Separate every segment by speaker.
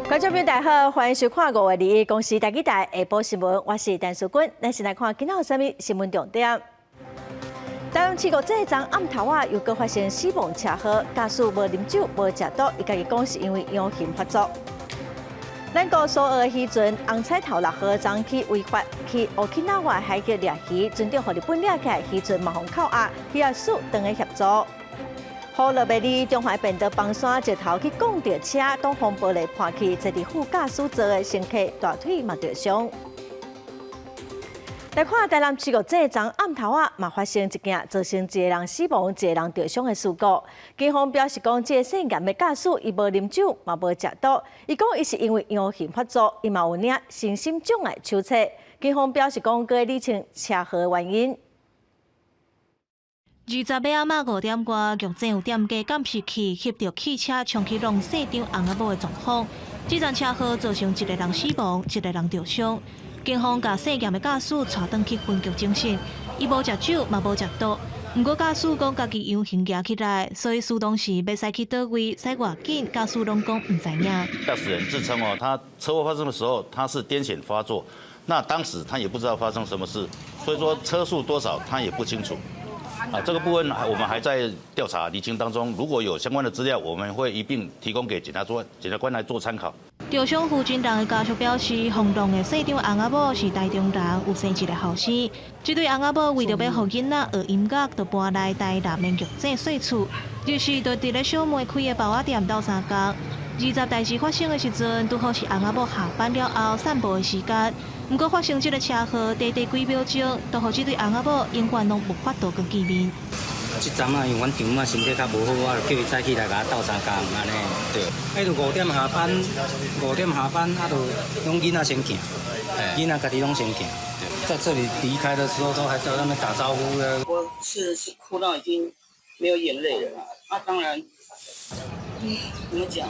Speaker 1: 觀眾朋友大家好，歡迎收看5月21公視台語台下晡新聞，我是陳淑君。咱先來看今仔有啥物新聞重點。台南市國際昨暗頭仔，又閣發生死亡車禍，駕駛無啉酒無食毒，伊家己講是因為陽痫發作。咱國蘇澳的漁船紅彩頭6號昨去違法去 Okinawa 海域掠魚，船長予日本掠起來，漁船嘛予扣押，漁業署當咧協助。雨落袂離，中環變道崩山，石頭去摃著車，擋風玻璃破去，坐佇副駕駛座的乘客大腿嘛著傷。來看台南市國際昨暗頭仔，嘛發生一件造成一個人死亡、一個人著傷的事故。警方表示講，這個姓嚴的駕駛伊無啉酒，嘛無食毒。伊講伊是因為陽痫發作，伊嘛有領身心障礙手冊。警方表示講，閣咧理清車禍的原因。
Speaker 2: 20日暗5點外，玉井有店家監視器翕著汽車衝去撞姓張翁仔某的狀況。這場車禍造成一個人死亡，一個人著傷。警方共姓嚴的駕駛帶轉去分局偵訊，伊無食酒，嘛無食毒。毋過駕駛講家己陽痫夯起來，所以事當時欲駛去佗位，駛偌緊，駕駛攏講毋知影。
Speaker 3: 駕駛人自稱哦，他車禍發生的時候，他是癲癇發作，那當時他也不知道發生什麼事，所以說車速多少他也不清楚。啊，這個部分我們還在調查釐清當中，如果有相關的資料，我們會一併提供給檢察官來做參考。
Speaker 2: 受傷負責人的家屬表示，予撞的姓張翁仔某是台中人，有生一个後生。這對翁仔某為著欲予囡仔學音樂，就搬來台南的玉井細厝，日時就佇咧小妹開的包仔店鬥相共。20代誌發生的時陣，拄好是翁仔某下班了後散步的時間。毋過發生這个車禍，短短幾秒鐘，就予這對翁仔某永遠攏無法度閣見面。
Speaker 4: 這陣仔因為阮丈母身體較無好，我就叫伊早起來共我鬥相共按呢。對。彼就5點下班，5點下班啊，就攏囡仔先行，囡仔家己攏先行。在這裡離開的時候，都還在那邊打招呼呢。
Speaker 5: 我是哭到已經沒有眼淚了。啊，當然，怎麼講，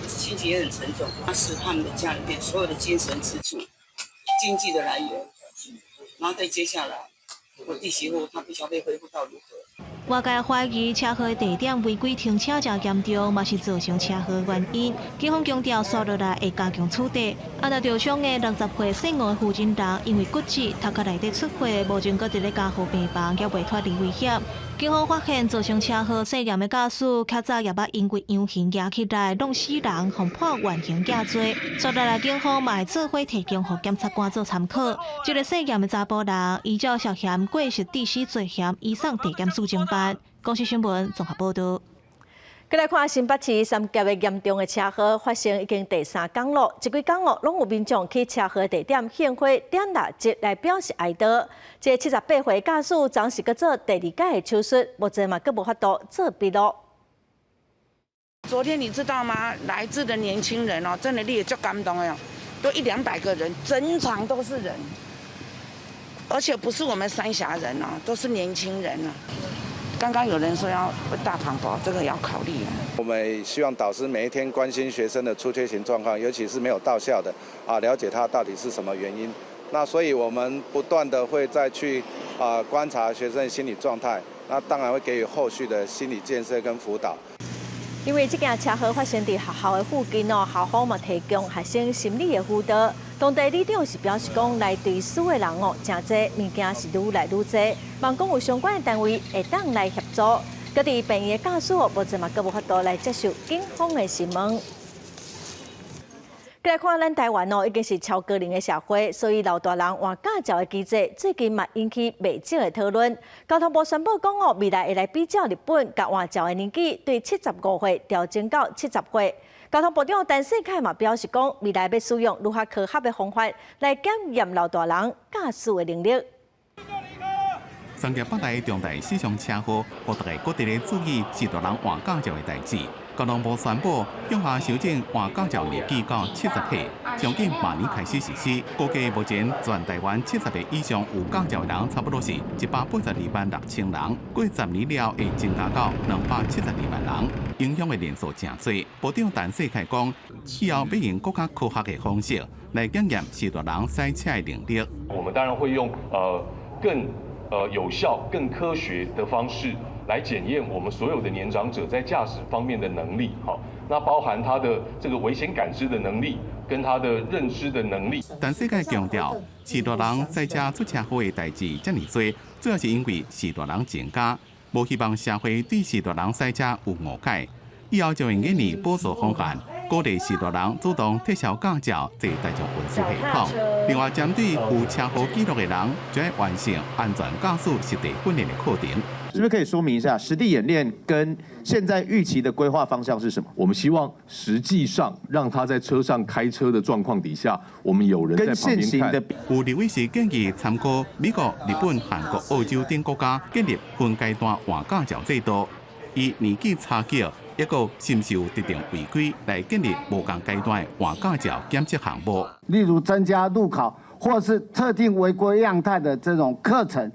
Speaker 5: 心情也很沉重。他是他們的家裡面所有的精神支柱、經濟的來源。然後再接下來，我弟媳婦她不曉得恢復到如何。
Speaker 2: 外界懷疑車禍的地點違規停車誠嚴重，嘛是造成車禍原因。警方強調，紲落來會加強處理。啊，若受傷的60歲姓吳的負責人，因為骨折，頭殼內底出血，目前閣佇咧加護病房，猶未脫離危險。警方發現造成車禍涉嫌的駕駛，較早也捌因為陽痫夯起來弄死人，予判緩刑減罪。紲落來，警方嘛會做伙提供予檢察官做參考。這个涉嫌的查埔人，依照涉嫌過失致死罪嫌，移送地檢署偵辦。公視新聞綜合報導。
Speaker 1: 閣來看新北市三峽的嚴重的車禍發生已經第三工咯，這幾工咯，攏有民眾去車禍地點獻花點蠟燭來表示哀悼。這個78歲駕駛昨是閣做第二擺的手術，目前嘛閣無法度做筆錄。
Speaker 6: 昨天你知道嗎？來自的年輕人哦，真的你也足感動的哦，都一兩百個人，整場都是人，而且不是我們三峽人哦，都是年輕人啊。剛剛有人說要大磅礴，這個要考慮。
Speaker 7: 我們希望導師每一天關心學生的出缺勤狀況，尤其是沒有到校的，啊，了解他到底是什麼原因。那所以我們不斷的會再去啊觀察學生的心理狀態，那當然會給予後續的心理建設跟輔導。
Speaker 1: 因為這件車禍發生佇學校的附近哦，校方嘛提供學生心理的輔導。當地里長是表示講，來追思的人哦，誠濟，物件是愈來愈濟，望講有相關的單位會當來協助。閣佇病院的駕駛目前嘛閣無法度來接受警方的審問。閣來看咱台灣哦，已經是超高齡的社會，所以老大人換駕照的機制最近嘛引起袂少的討論。交通部宣布講哦，未來會來比照日本，共換照的年紀對75歲調整到70歲。交通部長陳世凱嘛表示講，未來欲使用愈較科學的方法來檢驗老大人駕駛的能力。
Speaker 8: 三峽北內重大死傷車禍，予大家閣佇咧注意序大人換駕照的代誌。交通部宣布向下修正換駕照年紀到70歲，上緊明年開始實施。估計目前全台灣70歲以上有駕照的人，差不多是182萬6千人。過10年了會增加到272萬人，影響的人數誠濟。部長陳世凱講，以後欲用閣較科學的方式來檢驗序大人駛車的能力。
Speaker 9: 我們當然會用更有效、更科學的方式來檢驗我們所有的年長者在駕駛方面的能力。好，那包含他的這個危險感知的能力，跟他的認知的能力。
Speaker 8: 但世界強調，序大人駕車出車禍的代誌遮爾濟，主要是因為序大人增加，無希望社會對序大人駛車有誤解。以後就用印尼補助方案，鼓勵序大人主動撤銷駕照，坐大眾運輸系統。另外，針對有車禍記錄的人，就欲完成安全駕駛實地訓練的課程。
Speaker 10: 是不是可以說明一下實地演練跟現在預期的規劃方向是什麼？
Speaker 9: 我們希望實際上讓他在車上開車的狀況底下，我們有人在旁邊看。
Speaker 8: 有立委是建議參考美國、日本、韓國、澳洲等國家建立分階段換駕照制度，以年紀差距，抑閣是毋是有特定違規來建立無仝階段的換駕照檢測項目。
Speaker 11: 例如增加路考或是特定違規樣態的這種課程。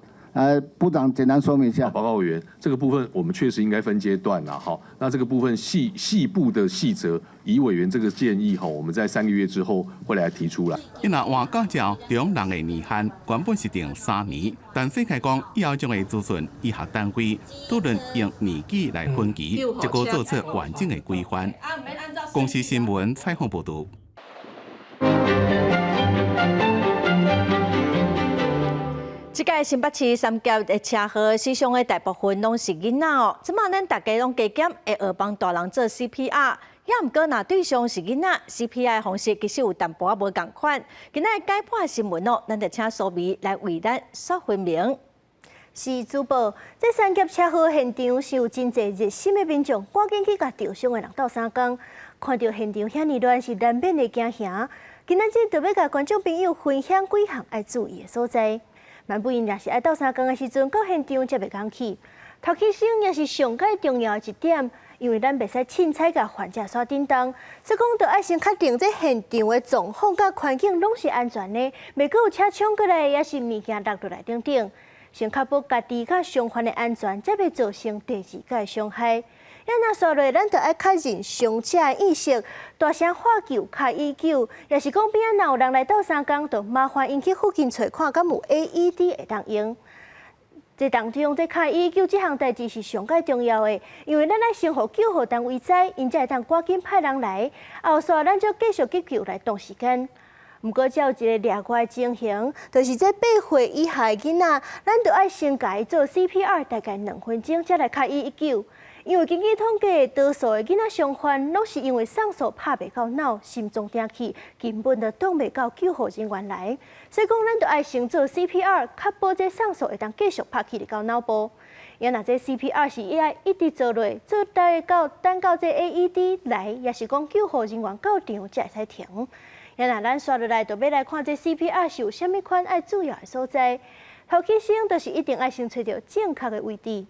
Speaker 11: 部長簡單說明一下。
Speaker 9: 報告委員，這個部分我們確實應該分階段啦，好，那這個部分細部的細則，以委員這個建議，吼，我們在3個月之後會來提出來。
Speaker 8: 伊若換駕照中人的年限原本是定3年，但世界講以後將會諮詢醫學單位，討論用年紀來分期，這個做出完整的規範。公視新聞採訪報導。
Speaker 1: 這屆新北市三峽的車禍死傷的大部分攏是囡仔哦。這馬咱大家攏加減會學幫大人做 CPR，也毋過若對象是囡仔，CPR 的方式其實有淡薄仔無仝款。今仔解剖新聞哦，咱就請蘇眉來為咱說分明。
Speaker 12: 是主播，這三峽車禍現場是有真濟熱心的民眾，趕緊去共著傷的人鬥相共，看著現場遐爾亂，是難免會驚嚇。今仔日就欲共觀眾朋友分享幾項愛注意的所在。萬不𪜶若是愛鬥相共的時陣，到現場才袂仝去。頭起先也是上蓋重要的一點，因為咱袂使凊彩共患者煞振動，所以講著愛先確定這現場的狀況佮環境攏是安全的，袂閣有車衝過來，抑是物件落落來等等。先確保家己佮傷患的安全，才袂造成第二個傷害。啊若紲落，咱就愛確認傷者的意識，大聲喊救、敲119，抑是講邊仔若有人來鬥相共，就麻煩𪜶去附近揣看，敢有 AED 會當用。這當中，這敲119這項代誌是上蓋重要的，因為咱愛先予救護單位知，𪜶才會當趕緊派人來，後續咱才繼續急救來擋時間。毋過，這有一個例外情形，就是這8歲以下的囡仔，咱就愛先共伊做 CPR，大概2分鐘，才來敲119。因為根據統計，多數的囡仔傷患攏是因為送數拍袂到腦，心臟停去，根本就擋袂到救護人員來。所以講，咱就愛先做 CPR，確保這送數會當繼續拍起來到腦部。啊若這 CPR 是愛一直做落，做到等到這 AED 來，抑是講救護人員到場才會使停。啊若咱紲落來，就欲來看這 CPR 是有啥物款愛注意的所在。頭起先就是一定愛先揣著正確的位置。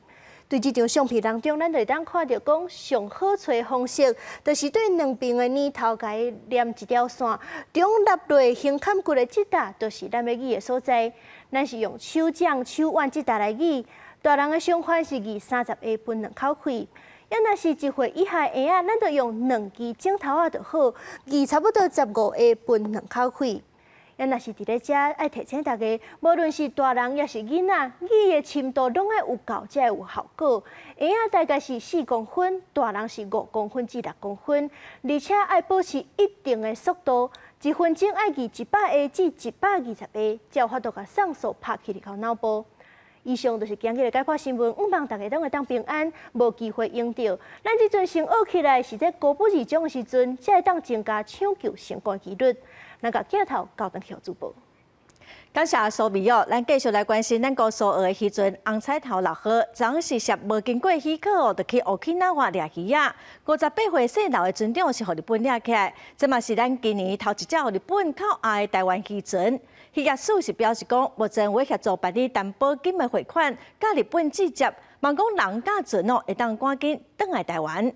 Speaker 12: 對這張相片當中，咱就會當看著講上好揣方式，就是對兩邊的乳頭共伊連一條線，中立落胸坎骨的這搭，就是咱欲揤的所在。咱是用手掌、手腕這搭來揤，大人的傷患是揤30下分兩口氣。啊若是1歲以下的嬰仔，咱就用兩支指頭仔就好，揤差不多15下分兩口氣。啊若是佇咧遮愛提醒大家，無論是大人抑是囡仔，揤的深度攏愛有夠才會有效果。嬰仔大概是4公分，大人是5公分至6公分，而且愛保持一定的速度，1分鐘愛揤100下至120下，才有法度共送數拍去入到腦部。以上就是今日的解剖新聞，向望大家攏會當平安，無機會用著。咱這陣先學起來，是在高不二種的時陣，才會當增加搶救成功幾率。咱共鏡頭交轉予主播。
Speaker 1: 感謝蘇美哦，咱繼續來關心咱國蘇澳的漁船紅彩頭6號，昨是涉無經過許可哦，就去沖喜瓦掠魚仔。58歲姓劉的船長是予日本掠起來，這嘛是咱今年頭一隻予日本扣押的台灣漁船。漁業署是表示講，目前有協助辦理擔保金的匯款，佮日本接接，望講人佮船哦會當趕緊轉來台灣。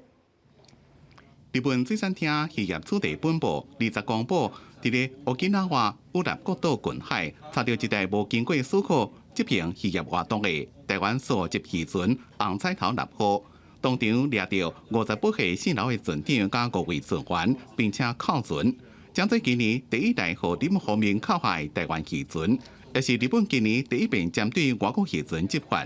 Speaker 8: 日本水產廳漁業取締本部20公布，佇咧沖喜瓦與那國島近海，查著一台無經過許可執行漁業活動的台灣蘇澳籍漁船紅彩頭6號，當場掠著58歲姓劉的船長佮五位船員，並且扣船，將做今年第一台予日本方面扣下的台灣漁船，也是日本今年第一遍針對外國漁船執法。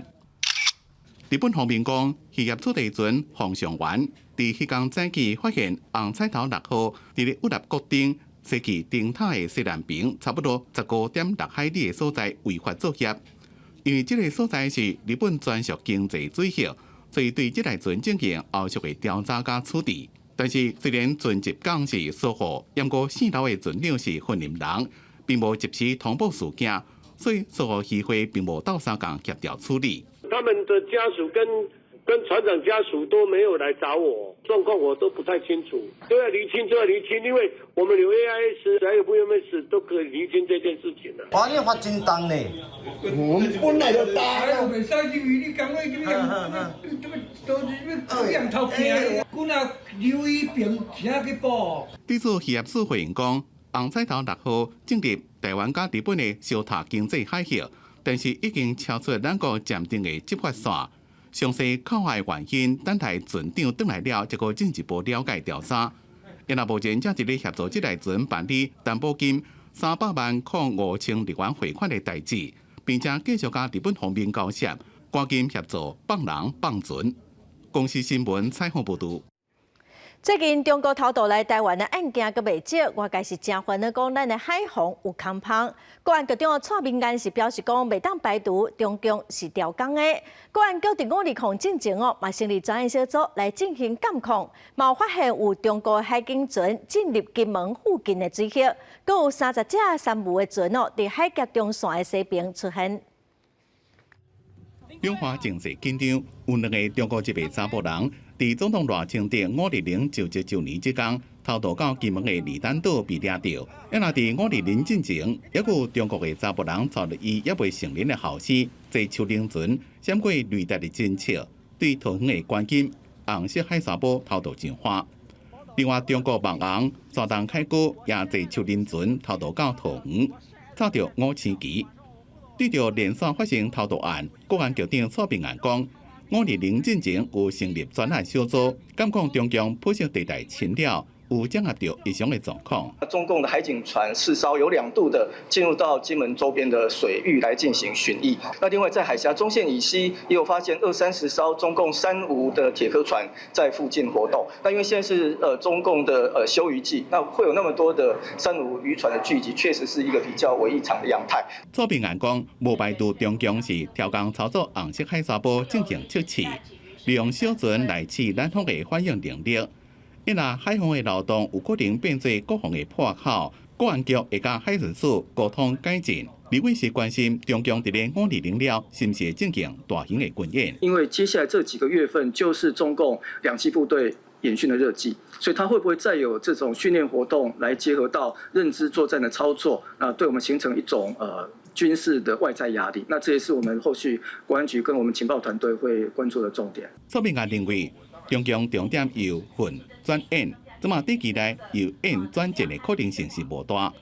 Speaker 8: 日本方面講，漁業處理船鳳翔丸佇彼工早起發現紅彩頭六號佇咧鬱納國頂西距燈塔的西南邊，差不多15.6海里的所在違法作業。因為這个所在是日本專屬經濟水域，所以對這台船進行後續的調查佮處置。但是雖然船入港是疏忽，毋過四樓的船長是芬蘭人，並無及時通報事件，所以疏忽漁會並無鬥相共協調處理。
Speaker 13: 他們的家屬跟船長家屬都沒有來找我，狀況我都不太清楚，都要釐清，都要釐清，因為我們有 AIS，還有 VMS 都可以釐清這件事情的。
Speaker 14: 哇，你罰真重呢？我們本來就大
Speaker 15: 了。袂使入去，你講話這個這個都是這樣頭驚，阮若留伊邊，啥去補？
Speaker 8: 對此，漁業署回應講，紅彩頭六號進入台灣佮日本的相疊經濟海域，但是已經超出咱國暫定的執法線。詳細靠岸原因，等待船長轉來了，才閣進一步了解調查。因為目前正佇咧協助這台船辦理擔保金300萬零5006元匯款的代誌，並且繼續佮日本方面交涉，趕緊協助放人放船。公視新聞採訪報導。
Speaker 1: 最近中國偷渡來台灣的案件閣袂少，外界是誠煩惱講咱的海防有空縫。國安局長蔡明彥是表示講，袂當排除中共是調工的。國安局佇520進前哦，嘛成立專案小組來進行監控，嘛有發現有中國海警船進入金門附近的水域，閣有30隻三無的船哦，佇海峽中線的西邊出現。
Speaker 8: 兩岸情勢緊張，有兩个中國籍的查埔人，佇總統賴清德520就職周年這工，偷渡到金門的二擔島被掠著。啊，若佇520進前，猶閣有中國的查埔人帶著伊猶未成年的後生，坐手輪船閃過雷達的偵測，對桃園的關金紅色海沙埔偷渡上岸。另外，中國網紅山東凱哥也坐手輪船偷渡到桃園，走著五星旗。對著連續發生偷渡案，國安局長蔡明彥講，520進前有成立專案小組，監控中共灰色地帶侵擾，有掌握著異常的狀況。
Speaker 16: 中共的海警船四艘有2度的進入到金門周邊的水域來進行巡弋。那另外在海峽中線以西，也有發現二三十艘中共三無的鐵殼船在附近活動。那因為現在是中共的休漁季，那會有那麼多的三無漁船的聚集，確實是一個比較為異常的樣態。
Speaker 8: 蔡明彥講，無排除中共是調工操作紅色海沙埔進行測試，利用小船來試咱方的反應能力。伊若海防的漏洞有可能變做國防的破口，國安局會佮海巡署溝通改進。立委是關心中共佇咧520了，是毋是進行大型的軍演？
Speaker 16: 因為接下來這幾個月份就是中共兩棲部隊演訓的熱季，所以他會不會再有這種訓練活動來結合到認知作戰的操作？啊，對我們形成一種軍事的外在壓力？那這也是我們後續國安局跟我們情報團隊會關注的重點。
Speaker 8: 蔡明彥認為，中共重點由訓轉演，這馬短期內由演轉戰的可能性是無大。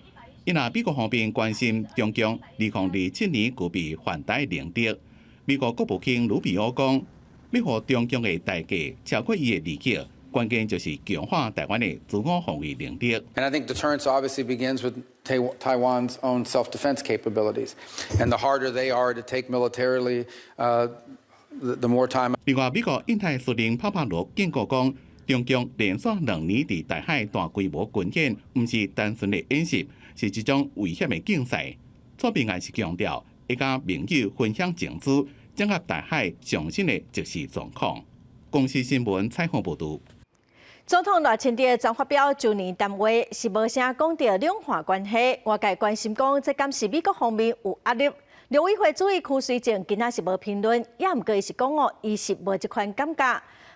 Speaker 8: 因為美國方面關心中共2027年具備犯台能力，美國國務卿魯比歐講，欲予中共的代價超過伊的利益，關鍵就是強化台灣的自我防衛能力。
Speaker 17: And I think deterrence obviously begins with Taiwan's own self-defense capabilities. And the harder they are to take militarily, the more time.
Speaker 8: 另外，美國印太司令帕帕羅警告講，中共連續2年佇台海大規模軍演，毋是單純的演習，是一種危險的競賽。蔡明彥是強調，會佮盟友分享情資，掌握台海上新的即時狀況。公視新聞採訪報導。
Speaker 1: 總統賴清德昨發表周年談話，是無啥講著兩岸關係，外界關心講，這敢是美國方面有壓力？陸委會主委柯水正今仔是無評論，也毋過伊是講哦，伊是無這款感覺。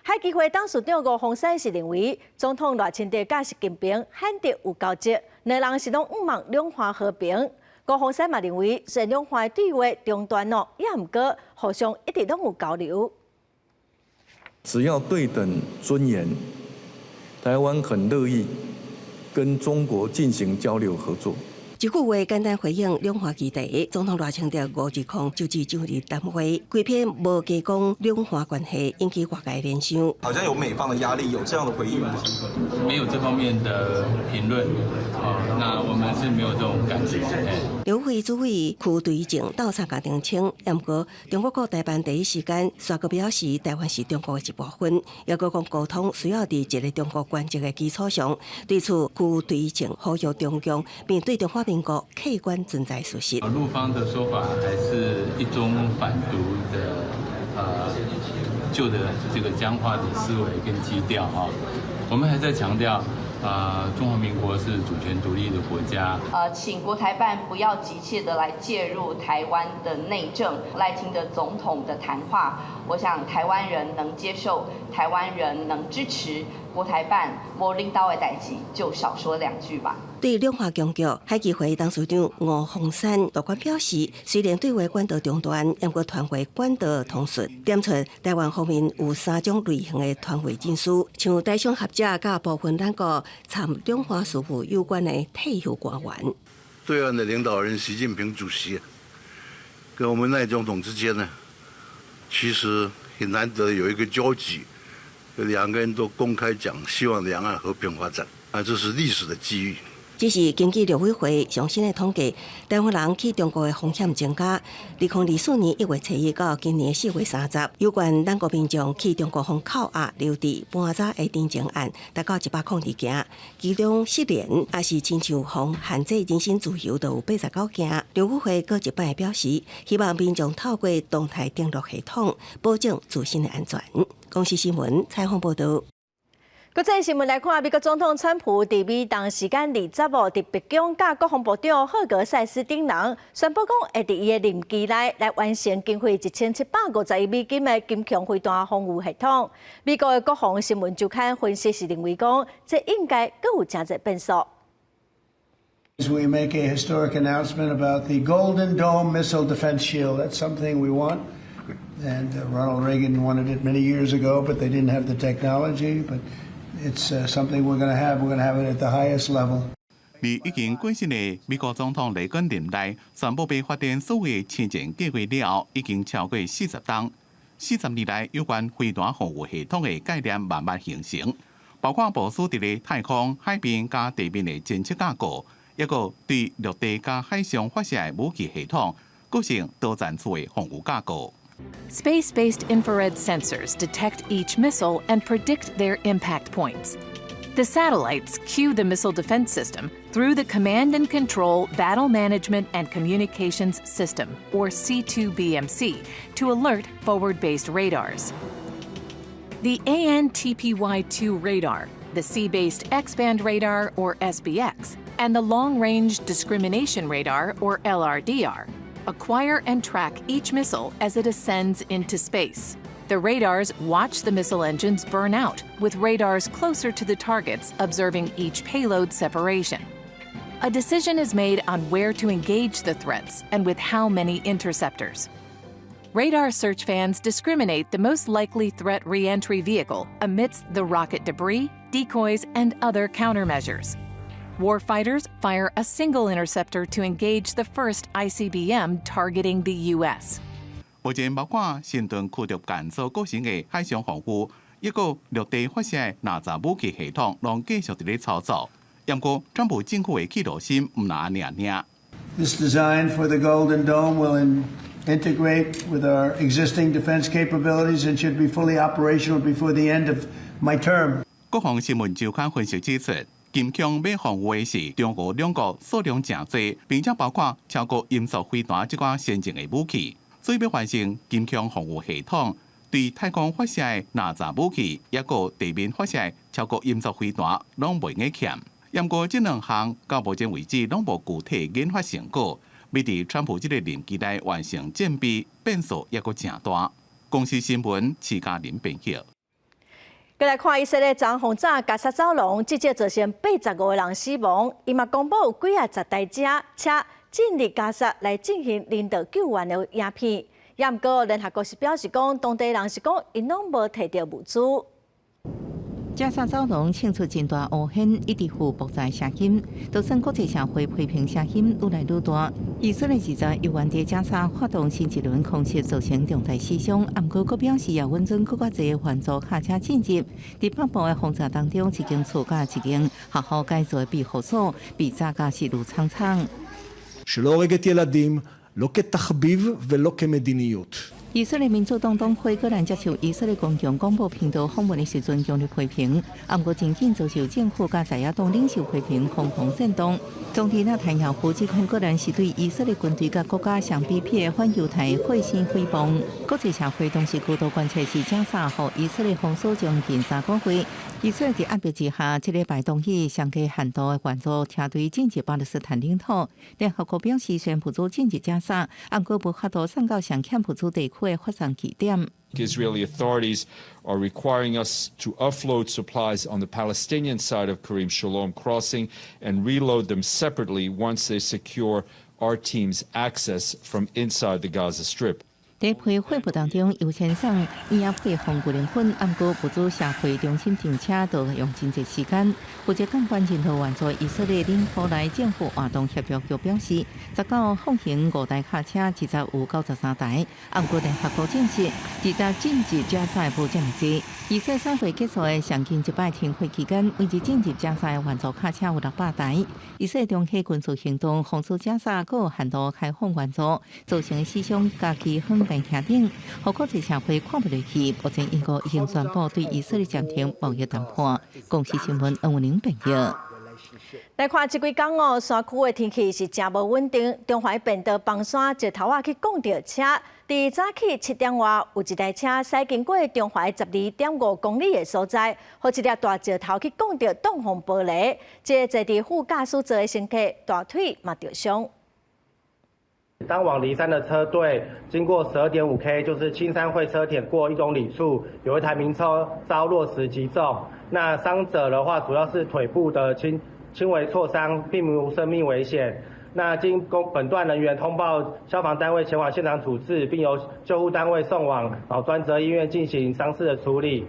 Speaker 1: 海基會董事長吳鳳山是認為，總統賴清德佮習近平罕得有交集，兩人是攏向望兩岸和平。吳鳳山嘛認為，雖然兩岸對話中斷咯，也毋過互相一直攏有交流。
Speaker 18: 只要對等尊嚴，台灣很樂意跟中國進行交流合作。
Speaker 19: 一句話簡單回應兩岸議題。總統賴清德520就職就任談話，規篇無加講兩岸關係，引起外界聯想。
Speaker 18: 好像有美方的壓力，有這樣的回應嗎？
Speaker 20: 沒有這方面的評論，啊，那我們是沒有這種感覺。
Speaker 19: 陸委會主委邱垂正鬥相共澄清，毋過中國國台辦第一時間煞閣表示，台灣是中國的一部分，猶閣講溝通需要佇一個中國原則的基礎上。對此，邱垂正呼籲中共面對中華民國客觀存在事實。
Speaker 20: 陸方的說法還是一中反獨的，舊的這個僵化的思維跟基調啊，我們還在強調。啊，中華民國是主權獨立的國家。
Speaker 21: 請國台辦不要急切的來介入台灣的內政。賴清德總統的談話，我想台灣人能接受，台灣人能支持。國台辦無恁兜的代誌，就少說兩句吧。
Speaker 19: 對兩岸僵局，海基會董事長吳鳳山樂觀表示，雖然對話管道中斷，毋過傳話管道通順。點出台灣方面有三種類型的傳話人士，像台商學者佮部分咱國參兩岸事務有關的退休官員。
Speaker 22: 對岸的領導人習近平主席跟我們賴總統之間呢，其實很難得有一個交集，兩個人都公開講希望兩岸和平發展，啊，這是歷史的機遇。
Speaker 19: 只是根據陸委會上新的統計，台灣人去中國的風險增加。2024年1月初1到今年4月30，有關咱國民眾去中國予扣押、留置、盤查的偵情案，達到102件，其中失聯抑是親像予限制人身自由，就有89件。陸委會閣一擺表示，希望民眾透過動態登錄系統，保證自身的安全。公視新聞採訪報導。
Speaker 1: 國際新聞來看，美國總統川普佇美東時間20號，佇白宮佮國防部長赫格塞斯等人宣布講，會佇伊的任期內來完成經費1750億美金的金槍飛彈防禦系統。美國的國防新聞週刊分析是認為講，這應該閣有誠濟變數。
Speaker 23: We make a historic announcement about the Golden Dome missile defense shield. That's something we want. And Ronald Reagan wanted it many years ago, but they didn't have the technology. But it's something we're going to have. We're going to have it at the highest level.
Speaker 8: 佇已經過身的美國總統雷根任內宣布欲發展所謂星戰計畫了後，已經超過40冬。40年來，有關飛彈防禦系統的概念慢慢形成，包括部署佇咧太空、海面佮地面的偵測架構，抑閣對陸地佮海上發射的武器系統，構成多層次的防禦架構。
Speaker 24: Space based infrared sensors detect each missile and predict their impact points. The satellites cue the missile defense system through the Command and Control Battle Management and Communications System, or C2BMC, to alert forward based radars. The ANTPY 2 radar, the Sea based X band radar, or SBX, and the Long Range Discrimination Radar, or LRDR, acquire and track each missile as it ascends into space. The radars watch the missile engines burn out, with radars closer to the targets observing each payload separation. A decision is made on where to engage the threats and with how many interceptors. Radar search fans discriminate the most likely threat reentry vehicle amidst the rocket debris, decoys, and other countermeasures. Warfighters fire a single interceptor to engage the first ICBM targeting the U.S.
Speaker 8: 目前包括神盾驅逐艦所構成的海上防禦，抑閣陸地發射的哪吒武器系統，攏繼續佇咧操作。毋過，川普政府的企圖心毋若按呢爾。
Speaker 23: This design for the Golden Dome will integrate with our existing defense capabilities and should be fully operational before the end of my term.
Speaker 8: 國防新聞週刊分析指出，金槍欲防禦的是中俄兩國數量誠濟，並且包括超高音速飛彈這款先進的武器，所以欲完成金槍防禦系統，對太空發射的哪吒武器，抑閣地面發射的超高音速飛彈，攏袂用欠。毋過這兩項到目前為止攏無具體研發成果，欲佇川普這个任期內完成戰備，變數抑閣誠大。公視新聞，徐嘉玲編譯。
Speaker 1: 閣來看以色列昨轟炸加薩走廊，至少造成85個人死亡。伊嘛公布有幾仔十台車車進入加薩來進行人道救援的影片。也毋過聯合國是表示講，當地人是講𪜶攏無提著物資。
Speaker 2: 加沙走廊衝出真大烏煙，一直有爆炸聲音，就算國際社會批評聲音愈來愈大。以色列二十猶原佇加沙發動新一輪空襲，造成重大死傷。毋過，閣表示也允准閣較濟援助卡車進入。佇北部的轟炸當中，一間厝佮一間學校改造的庇護所被炸甲死挐蒼蒼。
Speaker 3: שלא הורגת ילדים, לא כתחביב ולא כמדיניות.
Speaker 2: 以色列民主黨黨魁果然接受以色列公共廣播頻道訪問的時陣，強烈批評，毋過真緊遭受政府佮在野黨領袖批評，瘋狂煽動。總理納坦雅胡指控戈蘭是對以色列軍隊佮國家相比彼的反猶太血腥誹謗。國際社會當時高度關切是加沙予以色列封鎖將近3個月。以色列佇壓迫之下，這禮拜同意上低限度的援助車隊進入巴勒斯坦領土。聯合國表示，雖然物資進入加沙，毋過無法度送到上欠物資地區的發送據點。
Speaker 4: Israeli authorities are requiring us to offload supplies on the Palestinian side of Kerem Shalom crossing and reload them separately once they secure our team's access from inside the Gaza Strip.
Speaker 2: 佇批貨物當中，優先送營養配方牛奶粉，毋過物資社會中心停車都用真濟時間。負責監管人道援助以色列領土內政府活動協調局表示，19放行五台卡車，20有93台。毋過聯合國證實，二十進入加沙無遮爾濟。以色列3月結束的上近一擺停火期間，每日進入加沙的援助卡車有600台。以色列中起軍事行動封鎖加沙，閣有限度開放援助，造成死傷佮饑荒病聽頂，予國際社會看不落去。目前英國已經宣布對以色列暫停貿易談判。公視新聞黃文玲編譯。
Speaker 1: 來看這幾工哦，山區的天氣是誠無穩定。中環便道崩山石頭仔去摃著車，佇早起7點外，有一台車駛經過中環12.5公里的所在，予一粒大石頭去摃著擋風玻璃。這個坐佇副駕駛座的乘客大腿嘛著傷。
Speaker 5: 當往梨山的車隊經過12.5 K，就是青山會車田過1公里處，有一台名車遭落石擊中。那傷者的話，主要是腿部的輕輕微挫傷，並無生命危險。那經公本段人員通報消防單位前往現場處置，並由救護單位送往老專責醫院進行傷勢的處理。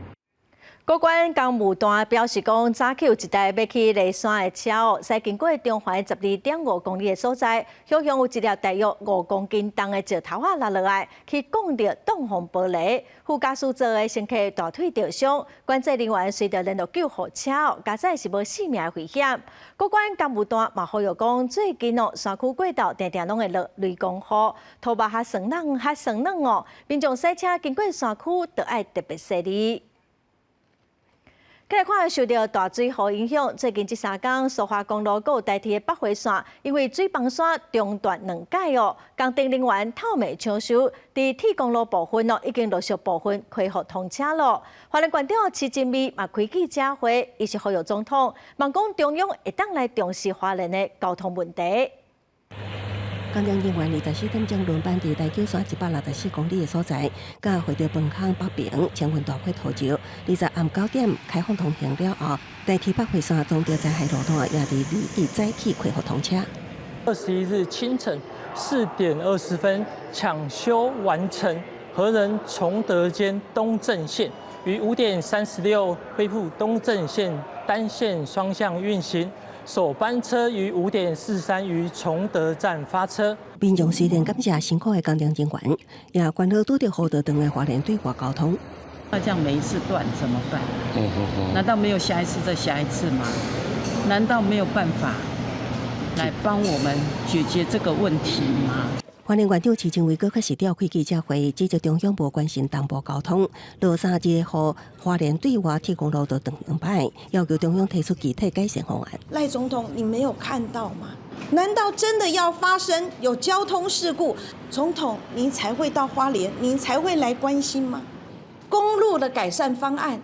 Speaker 1: 高關公務段表示講，早起有一台欲去梨山的車哦，駛經過中環12.5公里的所在，向向有一粒大約5公斤重的石頭仔落落來，去摃著擋風玻璃。副駕駛座的乘客大腿著傷，管制人員隨著聯絡救護車哦，佳哉是無性命的危險。高關公務段嘛呼籲講，最近哦山區過晝定定攏會落雷公雨，塗肉較酸軟較酸軟哦，民眾駛車經過山區著愛特別細膩。繼來看受著大水雨影響，最近這3工蘇花公路閣有台鐵的北迴線，因為水崩山中斷兩擺哦，工程人員透暝搶修，佇鐵公路部分哦，已經陸續部分恢復通車咯。花蓮縣長徐靜美嘛開記者會，伊是呼籲總統，望講中央會當來重視花蓮的交通問題。
Speaker 19: 工程人員24點鐘輪班佇大殕山164公里的所在，佮會著崩坑北爿清運大塊土石。20暗9點開放通行了後，台鐵北迴線重德災害路段也佇21早起恢復通車。
Speaker 25: 21日清晨4點20分搶修完成，和仁崇德間東正線於5點36恢復東正線單線雙向運行。首班車於5點43於崇德站發車。
Speaker 19: 民眾雖然感謝辛苦的工程人員，也關注拄著雨就斷的花蓮對外交通。
Speaker 26: 那這樣每一次斷怎麼辦？難道沒有下一次再下一次嗎？難道沒有辦法來幫我們解決這個問題嗎？
Speaker 19: 花蓮縣長徐靜偉閣確實召開記者會，指責中央無關心東部交通，落三日雨，花蓮對外鐵公路就斷兩擺，要求中央提出具體改善方案。
Speaker 27: 賴總統，你沒有看到嗎？難道真的要發生有交通事故，總統您才會到花蓮，您才會來關心嗎？公路的改善方案，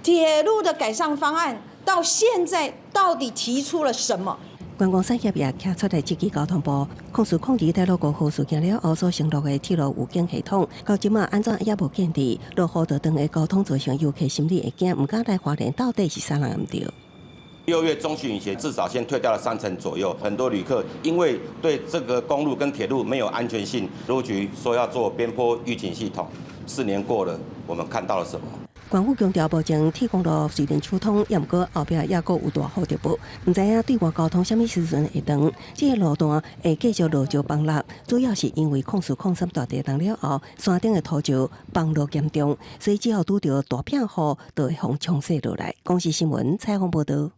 Speaker 27: 鐵路的改善方案，到現在到底提出了什麼？
Speaker 19: 觀光產業也站出來質疑交通部，控訴控佇太魯閣號事件了後所承諾的鐵路預警系統，到這馬按怎猶無建立，落雨就斷的交通造成遊客心裡會驚，毋敢來花蓮，到底是啥人毋對？
Speaker 28: 6月中旬以前，至少先退掉了3成左右。很多旅客因為對這個公路跟鐵路沒有安全性，路局說要做邊坡預警系統，4年過了，我們看到了什麼？
Speaker 19: 縣府強調，目前鐵公路雖然暢通，也毋過後壁猶閣有大雨著薄，毋知影對外交通啥物時陣會斷。這個路段會繼續落石崩落，主要是因為04-03大地動了後，山頂的土石崩落嚴重，所以只要拄著大片雨，就會予沖洗落來。公視新聞採訪報導。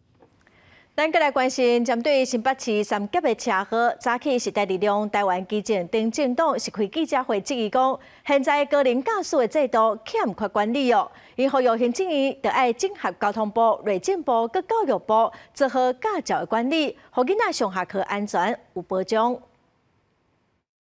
Speaker 1: 咱閣來關心針對新北市三峽的車禍，早起時代力量台灣基進陳政黨是開記者會質疑講，現在高齡駕駛的制度欠缺管理哦。伊呼籲行政院著愛整合交通部、內政部佮教育部，做好駕照的管理，予囡仔上下課安全有保障。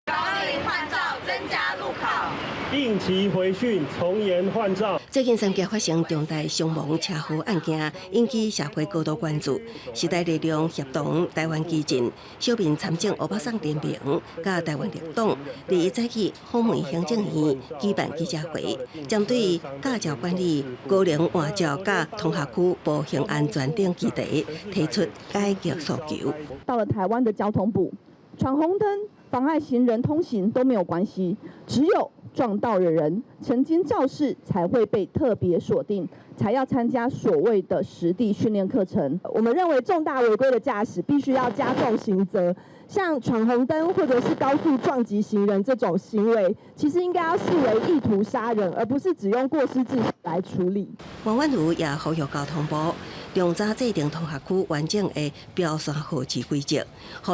Speaker 6: 高齡換照，增加路考。
Speaker 7: 定期回訓，從嚴換照。
Speaker 19: 最近三峽發生重大傷亡車禍案件，引起社會高度關注。時代力量協同台灣基進、小民參政歐巴桑聯盟、佮台灣綠黨，佇早起訪問行政院舉辦記者會，針對駕照管理、高齡換照佮通學區步行安全等議題，提出改革訴求。
Speaker 9: 到了台灣的交通部，闖紅燈、妨礙行人通行都沒有關係，只有撞到的人曾經肇事才會被特別鎖定，才要參加所謂的實地訓練課程。
Speaker 10: 我們認為重大違規的駕駛必須要加重刑責，像闖紅燈或者是高速撞擊行人這種行為，其實應該要視為意圖殺人，而不是只用過失致死來處理。
Speaker 19: 王婉如也呼籲交通部，盡早制定通學區完整的標線號誌規則，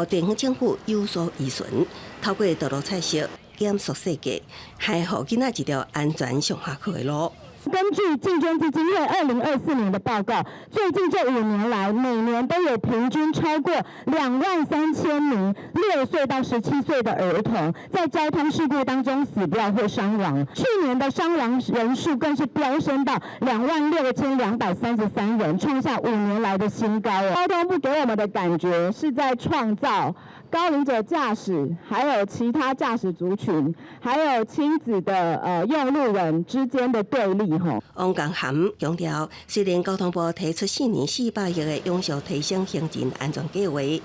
Speaker 19: 予地方政府有所依循，透過道路彩色減速設計，還予囡仔一條安全上下課的路。
Speaker 10: 根據進捐基金會2024年的報告，最近這5年來，每年都有平均超過23,000名6歲到17歲的兒童在交通事故當中死掉或傷亡。去年的傷亡人數更是飆升到26,233人，創下5年來的新高。交通部給我們的感覺是在創造高齡者駕駛，還有其他駕駛族群，還有親子的用路人之間的對立。
Speaker 19: 王江涵強調，雖然交通部提出四年400億的永續提升行人安全計劃，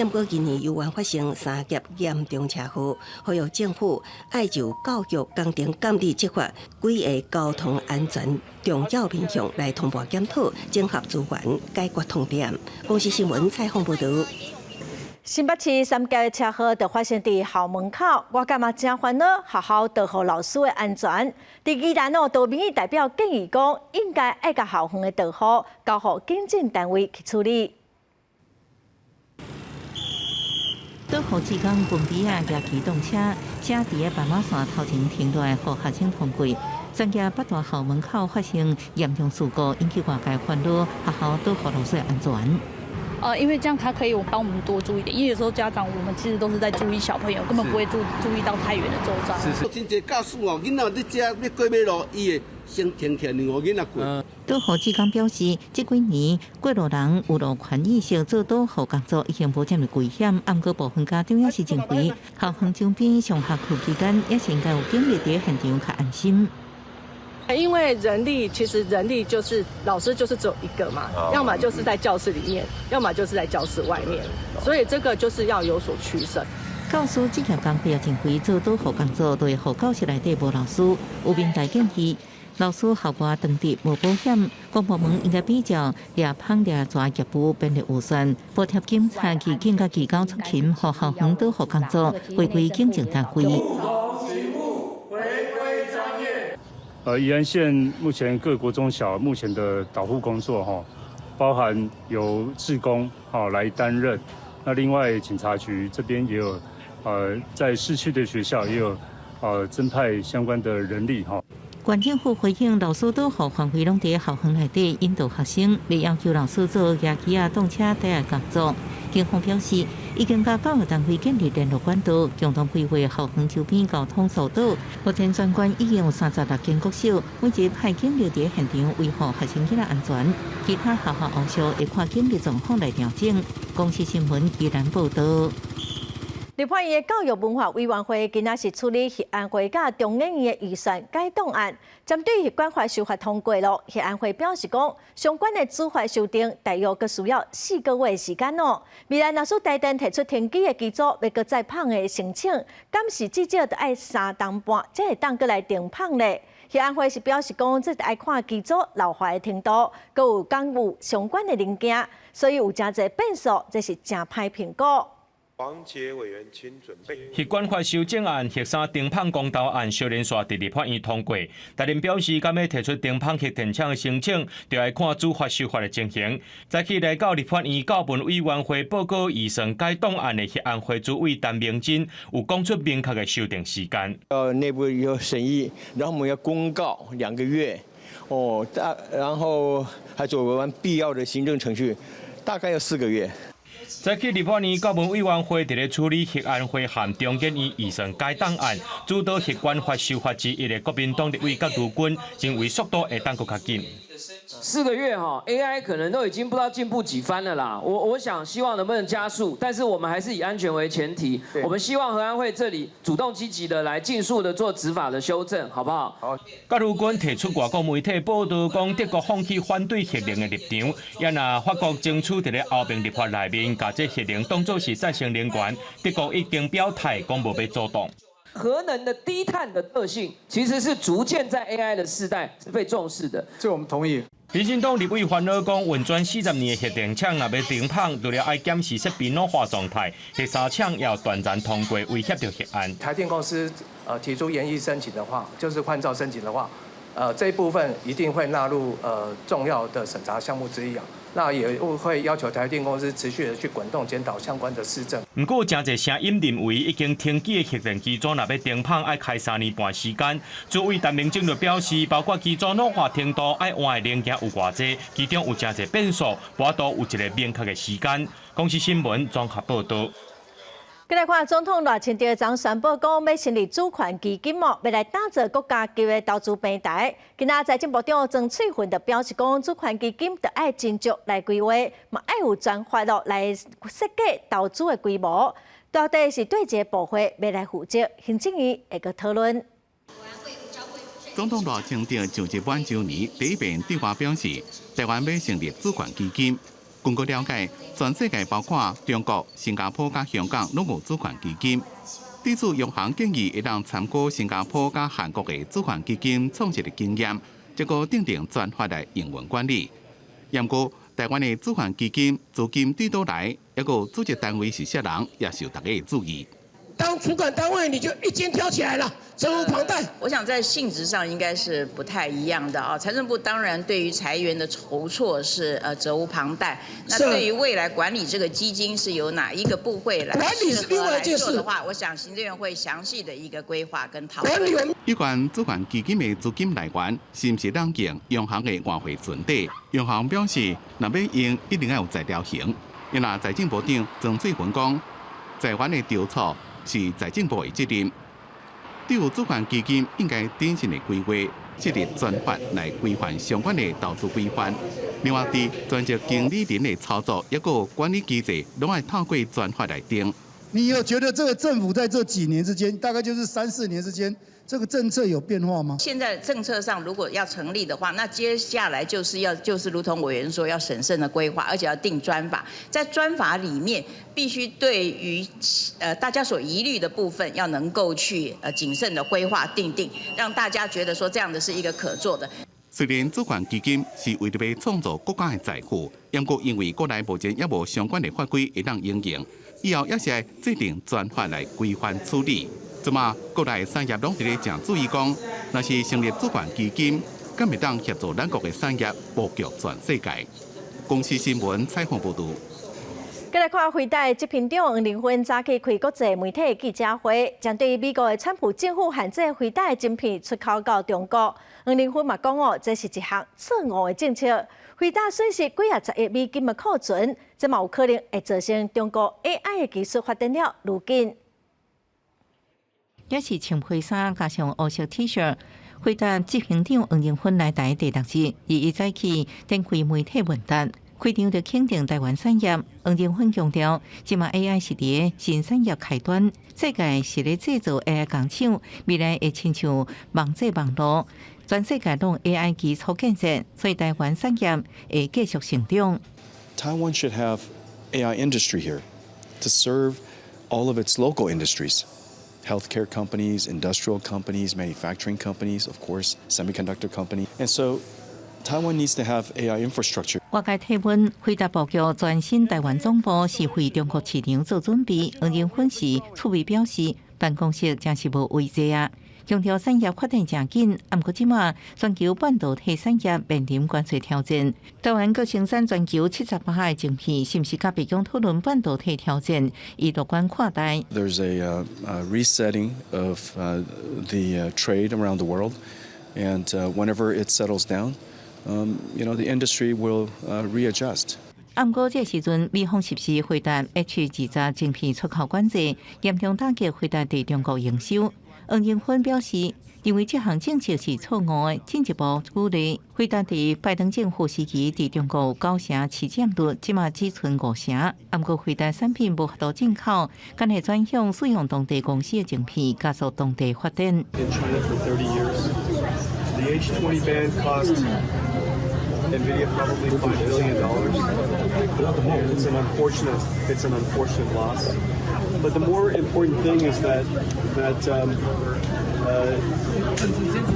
Speaker 19: 毋過近年猶原發生三峽嚴重車禍，呼籲政府愛就教育、工程、監理、執法幾个交通安全重要面向來同步檢討，整合資源，解決痛點。公視新聞採訪報導。
Speaker 1: 新北市三峽的車禍就發生佇校門口，我感覺真煩惱學校導護老師的安全。佇宜蘭哦，多民意代表建議講，應該愛共校園的導護交予警政單位去處理。
Speaker 2: 導護志工分別啊，駕機動車，車佇个斑馬線頭前停落來，予學生通過。三峽八大校門口發生嚴重事故，引起外界煩惱，學校導護老師安全。
Speaker 11: 因為這樣他可以幫我們多注意點，因為有時候家長我們其實都是在注意小朋友，根本不會注意到太遠的周遭。
Speaker 12: 是是，真濟駕駛哦，囡仔佇遮欲過馬路，伊會先停起來，讓囡仔過。
Speaker 2: 導護志工表示，這幾年過路人有路權意識做導護工作，已經無這麼危險。毋過部分家長也是認為，校園周邊上下課期間也是應該有警力佇現場較安心。
Speaker 13: 因為人力其實人力就是老師就是只有一個嘛，要麼就是在教室裡面，要麼就是在教室外面，所以這個就是要有所取捨。
Speaker 2: 教師職業工會也認為做導護工作，就會予教室內底無老師。有民代建議，老師校外當值無保險，公部門應該比照掠麭掠蛇業務編列預算，補貼警察、刑警佮機構出勤，予校園導護工作回歸警政單位。
Speaker 14: 宜蘭縣目前各國中小目前的導護工作，哈，包含由志工哈來擔任，那另外警察局這邊也有，在市區的學校也有，增派相關的人力，哈。
Speaker 2: 縣政府回應，老師導護範圍攏佇校園內底引導學生，袂要求老師做舉機仔擋車等的工作。警方表示，已經佮教育單位建立聯絡管道，共同規劃校園周邊交通疏導。目前全縣已經有36間國小，每日派警力佇現場維護學生囡仔安全。其他學校後續會看警力狀況來調整。公視新聞宜蘭報導。
Speaker 1: 立法院的教育文化委員會今仔是處理協安會佮中研院的預算改動案，針對習慣法修法通過囉。協安會表示講，相關的主法修訂大約閣需要4個月的時間哦。未來若是台電提出停機的機組，欲閣再麭的申請，敢是至少著愛3冬半，才會當閣來重麭咧。核安會是表示講，這愛看機組老化的程度，閣有敢有相關的零件，所以有誠濟變數，這是誠歹評估。
Speaker 15: 黃杰委員，請準備。
Speaker 16: 核管法修正案、核三停鉈公投案，小連續佇立法院通過。台電表示，敢欲提出停鉈核電廠的申請，就愛看主法修法的情形。早起來到立法院教文委員會報告預算改動案的核安會主委陳明珍，有講出明確的修訂時間。
Speaker 17: 內部有審議，然後我們要公告2個月，哦，大然後還做完必要的行政程序，大概要4個月。
Speaker 16: 早起立法院教文委員會佇咧處理核安會和中研院預算改動案，主導核管法修法之一的國民黨立委葛如鈞認為速度會當閣較緊。
Speaker 18: 4個月哈，AI 可能都已經不知道進步幾番了啦。我想希望能不能加速，但是我們還是以安全為前提。我們希望核安會這裡主動積極的來盡速的做執法的修正，好不好？
Speaker 17: 好。
Speaker 16: 葛如鈞提出外國媒體報道講，德國放棄反對核能的立場，也若法國爭取佇咧歐盟立法內面，共這核能當作是再生能源，德國已經表態講無欲阻擋。
Speaker 18: 核能的低碳的特性，其實是逐漸在 AI 的時代是被重視的。
Speaker 20: 這我們同意。
Speaker 16: 民進黨立委煩惱講，運轉40年的核電廠若欲停鉈，除了愛檢視設備老化狀態，核三廠也有斷層通過威脅著核安。
Speaker 20: 台電公司提出研議申請的話，就是換照申請的話，這一部分一定會納入重要的審查項目之一啊。那也會要求台電公司持續的去滾動檢討相關的施政。
Speaker 16: 毋過，誠濟聲音認為，已經停機的核電機組若欲停鉈，愛開3年半時間。主委陳明珍就表示，包括機組老化程度、愛換的零件有偌濟，其中有誠濟變數，無法度有一個明確的時間。公視新聞綜合報導。
Speaker 1: 過來看總統賴清德昨宣布講，欲成立主權基金哦，欲來打造國家級的投資平台。今仔財政部長曾翠芬就表示講，主權基金著愛斟酌來規劃，嘛愛有專法咯來設計投資的規模。到底是佗一個部會欲來負責，行政院會閣討論。
Speaker 8: 總統賴清德就職滿週年第一遍對外表示，台灣欲成立主權基金。根據了解，全世界包括中國、新加坡佮香港攏有主權基金。對此，央行建議會當參考新加坡佮韓國的主權基金創設的經驗，這個訂定專法來營運管理。毋過，台灣的主權基金資金佗佗來，抑閣組織單位是啥人，也受大家的注意。
Speaker 21: 當主管單位，你就一肩挑起來了，責無旁貸。
Speaker 22: 我想在性質上應該是不太一樣的啊。財政部當然對於財源的籌措是責無旁貸。那對於未來管理這個基金是由哪一個部會來
Speaker 21: 管理是另外一件事
Speaker 22: 的話，我想行政院會詳細的一個規劃跟討論。
Speaker 8: 有關主權基金的資金來源，是毋是當用央行的外匯存底？央行表示，若欲用，一定愛有在調行。因為財政部長曾翠芬講，財源的籌措是財政部的責任。對於主權基金應該謹慎的規劃，設立專法來規範相關的投資規範。另外，佇專職經理人的操作，抑閣管理機制，攏愛透過專法來定。
Speaker 24: 你有覺得這個政府在這幾年之間，大概就是三四年之間，這個政策有變化嗎？
Speaker 22: 現在政策上如果要成立的話，那接下來就是要就是如同委員說，要審慎的規劃，而且要定專法，在專法裡面必須對於大家所疑慮的部分，要能夠去謹慎的規劃訂定，讓大家覺得說這樣的是一個可做的。
Speaker 8: 雖然主權基金是為著欲創造國家的財富，毋過因為國內目前猶無相關的法規會當應用，以後也是愛制定專法來規範處理。這馬國內產業攏佇咧誠注意講，若是成立主權基金，敢會當協助咱國的產業布局全世界。公視新聞採訪報導。
Speaker 1: 過來看輝達執行長黃仁勳早起開國際媒體記者會，針對美國的川普政府限制輝達的晶片出口到中國，黃仁勳嘛講哦，這是一項錯誤的政策。輝達損失幾仔十億美金的庫存，這嘛有可能會造成中國 AI 的技術發展了愈緊。
Speaker 2: 也是穿皮衫加上烏色 T 恤，輝達執行長黃仁勳來台第六日，伊早起展開媒體問答。開場就肯定台灣產業，黃仁勳強調，這馬 AI 是佇新產業開端，世界是咧製造 AI 工廠，未來會親像網際網路，全世界攏 AI 基礎建設，所以台灣產業會繼續成長。
Speaker 29: Taiwan should have AI industry here to serve all of its local industries.
Speaker 3: Healthcare companies, industrial companies, manufacturing companies, of course, semiconductor company. And so Taiwan needs to have AI infrastructure.
Speaker 2: 外界提問，輝達布局全新台灣總部是為中國市場做準備。黃仁勳是趣味表示，辦公室真是無位置啊！強調產業發展誠緊，毋過這馬全球半導體產業面臨關稅挑戰，台灣閣生產全球78%的晶片，是毋是佮白宮討論半導體挑戰？伊樂觀看待。
Speaker 3: There's a resetting of the trade around the world, and whenever it settles down, the industry will readjust.
Speaker 2: 毋過這時陣，美方實施輝達 H20晶片出口管制，嚴重打擊輝達佇中國營收。黃仁勳表示，認為這項政策是錯誤的，進一步鼓勵輝達佇拜登政府時期佇中國九成市佔率，這馬只賰五成。毋過輝達產品無法度進口，干焦轉向使用當地公司的晶片，加速當地發展。
Speaker 4: In China for 30 years, the H20 ban cost NVIDIA probably $5 billion. It's an unfortunate loss. But the more important thing is that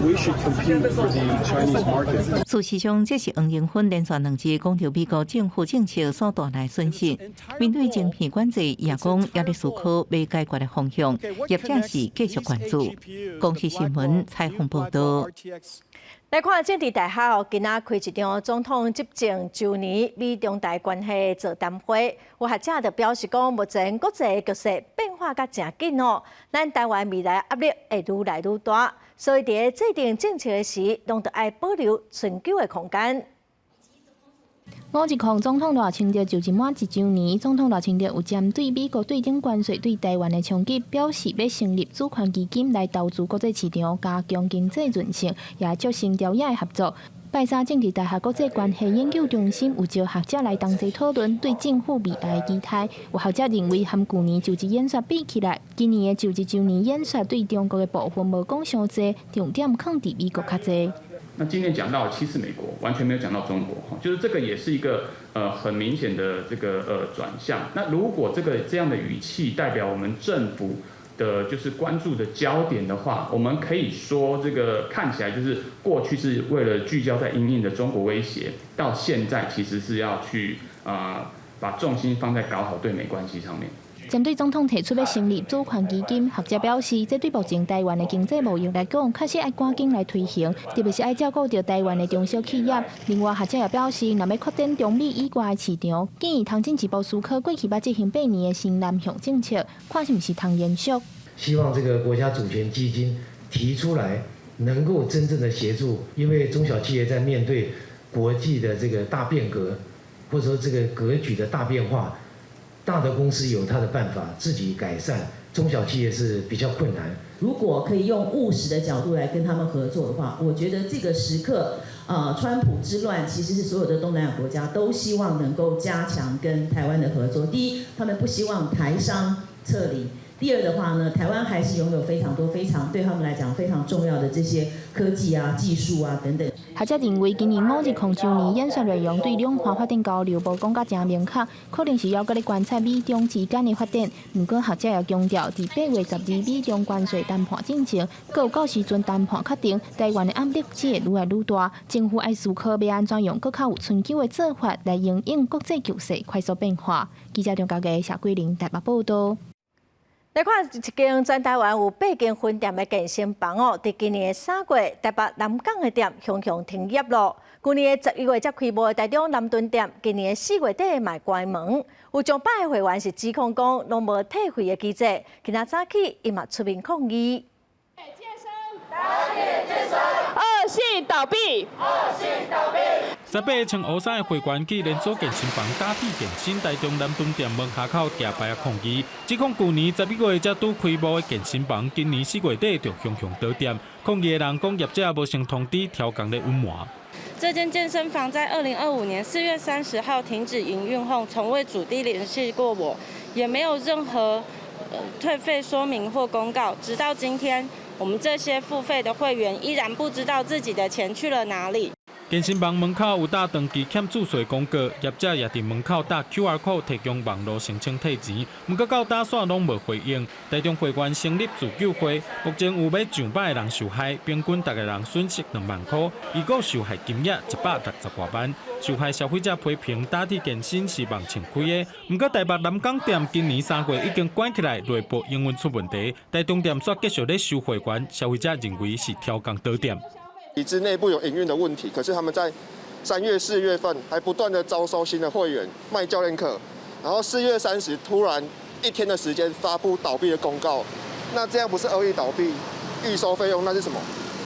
Speaker 4: we should compete for the Chinese market.
Speaker 2: 事實上，這是黃仁勳連續兩日講著美國政府政策所帶來損失。面對晶片管制，也講猶咧思考欲解決的方向，業者是繼續關注。公視新聞採訪報道。
Speaker 1: 來看政治大學哦，今仔開一場總統執政週年美中台關係座談會，有學者就表示講，目前國際局勢變化甲誠緊哦，咱台灣未來壓力會愈來愈大，所以佇制定政策的時，攏著愛保留尋求的空間。
Speaker 5: 510總統賴清德就職滿一週年，總統賴清德有針對美國對等關稅對台灣的衝擊，表示欲成立主權基金來投資國際市場，加強經濟韌性，也促成朝野的合作。拜三政治大學國際關係研究中心有招學者來同齊討論對政府未來的期待。有學者認為，和舊年就職演說比起來，今年的就職週年演說對中國的部分無講傷濟，重點囥佇美國較濟。
Speaker 23: 那今年講到其實美國，完全沒有講到中國，就是這個也是一個很明顯的這個轉向。那如果這樣的語氣代表我們政府的就是關注的焦點的話，我們可以說這個看起來就是過去是為了聚焦在因應的中國威脅，到現在其實是要去把重心放在搞好對美關係上面。
Speaker 5: 針對總統提出欲成立主權基金，學者表示，這對目前台灣的經濟模樣來講，確實愛趕緊來推行，特別是愛照顧著台灣的中小企業。另外，學者也表示，若欲擴展中美以外的市場，建議通進一步思考過去捌執行八年的新南向政策，看是毋是通延續。
Speaker 25: 希望這個國家主權基金提出來，能夠真正的協助，因為中小企業在面對國際的這個大變革，或者說這個格局的大變化。大的公司有他的辦法自己改善，中小企業是比較困難。
Speaker 26: 如果可以用務實的角度來跟他們合作的話，我覺得這個時刻，川普之亂其實是所有的東南亞國家都希望能夠加強跟台灣的合作。第一，他們不希望台商撤離；第二的話呢，台灣還是擁有非常多、非常對他們來講非常重要的這些科技啊、技術啊等等。
Speaker 5: 學者認為，今年510週年演說內容對兩岸發展交流無講甲誠明確，可能是猶閣咧觀察美中之間的發展。毋過學者也強調，佇8月12美中關稅談判進前，閣有到時陣談判確定，台灣的壓力只會愈來愈大。政府愛思考欲按怎用閣較有春秋的做法來因應國際局勢快速變化。記者張家傑、謝桂玲台北報道。
Speaker 1: 來看一間全台灣有八間分店的健身房哦，佇今年的3月，台北南港的店雄雄停業咯。舊年的11月才開幕的台中南屯店，今年的4月底嘛關門。有上百个會員是指控講，攏無退費的機制，今仔早起伊嘛出面抗議。
Speaker 27: 惡性倒閉，
Speaker 6: 惡性倒閉。
Speaker 28: 18个穿烏衫的會員去連鎖健身房打鐵健身，台中南屯店門下口舉牌抗議，指控舊年11月才拄開幕的健身房，今年4月底就雄雄倒店。抗議的人講，業者無先通知調工咧隱瞞。
Speaker 27: 這間健身房在2025年4月30號停止營運後，從未主動聯繫過我，也沒有任何退費說明或公告，直到今天，我們這些付費的會員依然不知道自己的錢去了哪裡。
Speaker 28: 健身房門口有貼長期欠注稅廣告，業者也佇門口貼 QR code 提供網路申請退錢，毋過到今煞攏無回應。台中會員成立自救會，目前有欲上百个人受害，平均逐个人損失2萬箍，預估受害金額160外萬。受害消費者批評打鐵健身是網前開的，毋過台北南港店今年3月已經關起來，內部營運出問題。台中店煞繼續咧收會員，消費者認為是刁工倒店。
Speaker 7: 已知內部有營運的問題，可是他們在3月、4月份還不斷的招收新的會員，賣教練課，然後4月30突然一天的時間發布倒閉的公告，那這樣不是惡意倒閉、預收費用，那是什麼？